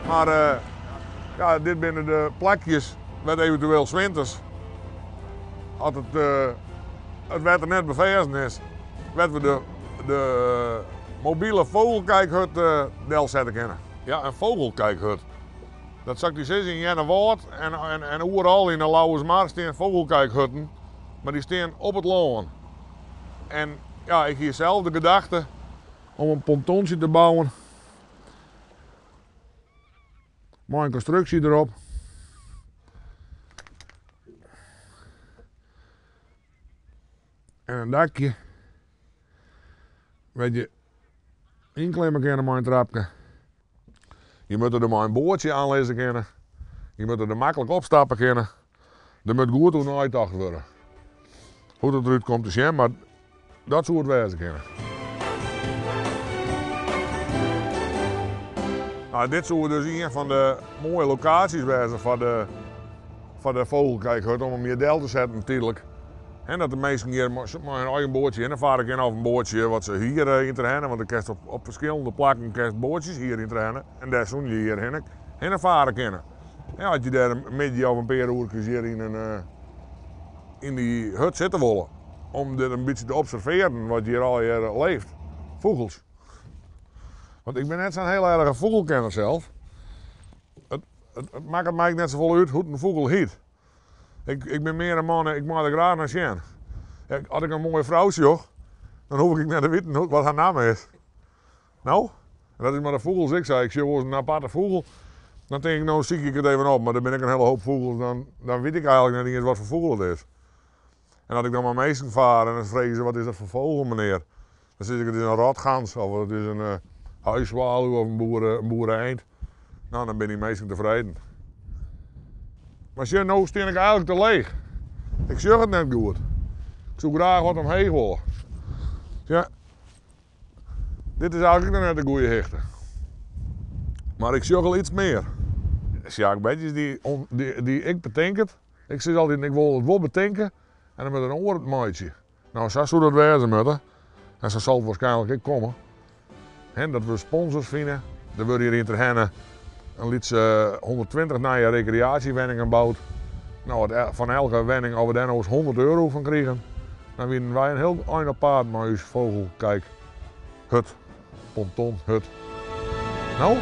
Mar ja, dit binne de plakjes wêr't eventueel 's winters, as it it wetter net beferzen is, wêr't we de de mobile vogelkijkhut delsette kinne. Ja, in vogelkijkhut. Dat sil ik dy sizze, yn Earnewâld en en oeral yn de Lauwersmar stean vogelkijkhutten, mar dy stean op it lân. En ja, ik hie sels de gedachte om in pontontsje te bouwen mei in konstruksje derop. En in dakje wêr't je ynklimme kinne mei in trapke. Je moatte der mei in boatsje oanlizze kinne. Je moatte der maklik opstappe kinne. Der moat goed oer neitocht wurde hoe't it derút komt te sjen, mar dat soe it wêze kinne. No, dit soe dus ien fan de moaie lokaasjes wêze foar de, foar de vogelkijkhut om him hjir del te setten tydlik. En dat de minsken hjir mei hun eigen boatsje hinne farre kinne of in boatsje wat se hiere yn Terherne, want do kinst op, op ferskillende plakken kinst boatsjes hiere yn Terherne en dêr soene je hjir hinne, hinne farre kinne. Ja, as je dêr in middei of in pear oerkes hjir yn in, yn dy hut sitte wolle om dit in bytsje te observearen wat hjir allegear leeft, fûgels. Want ik bin net sa'n hiel erge fûgelkenner sels. It, it, it makket my ek net safolle út hoe't in fûgel hyt. Ik, ik bin mear in man, ik mei der graach nei sjen. As ik in moaie frou sjoch, dan hoech ik net te witten wat har namme is. No, en dat is mei de fûgels ek sa. Ik sjoch wolris in aparte fûgel, dan tink ik no sykje ik it even op. Mar der binne ek in hiele hoop fûgels, dan, dan wit ik eigentlik net iens wat foar fûgel it is. En as ik dan mei minsken faar en dan freegje se wat is dat foar vogel menear? Dan sis ik it is in rotgans of it is in uh, huiszwaluw of in, boere, in boereend. No, dan binne dy minsken tefreden. Mar sjoch, no stean ik eigentlik te leech. Ik sjoch it net goed. Ik soe graach wat omheech wolle. Ja, dit is eigentlik noch net de goede hichte. Mar ik sjoch al iets mear. Sjaak Betjes dy, dy, dy ik betink it. Ik sis altyd, ik wol it wol betinke en dan moat in oar it meitsje. No, sa soe dat wêze moatte. En sa sil it waarskynlik ek komme. Hè, dat we sponsors fine. Der wurde hjir yn Terherne in lytse 120 nije rekreaasjewenningen boud. No, fan elke wenning as we dêr no ris 100 euro fan krigen, dan wienen wy in hiel ein op paad mei ús vogelkijkhut, pontonhut. No?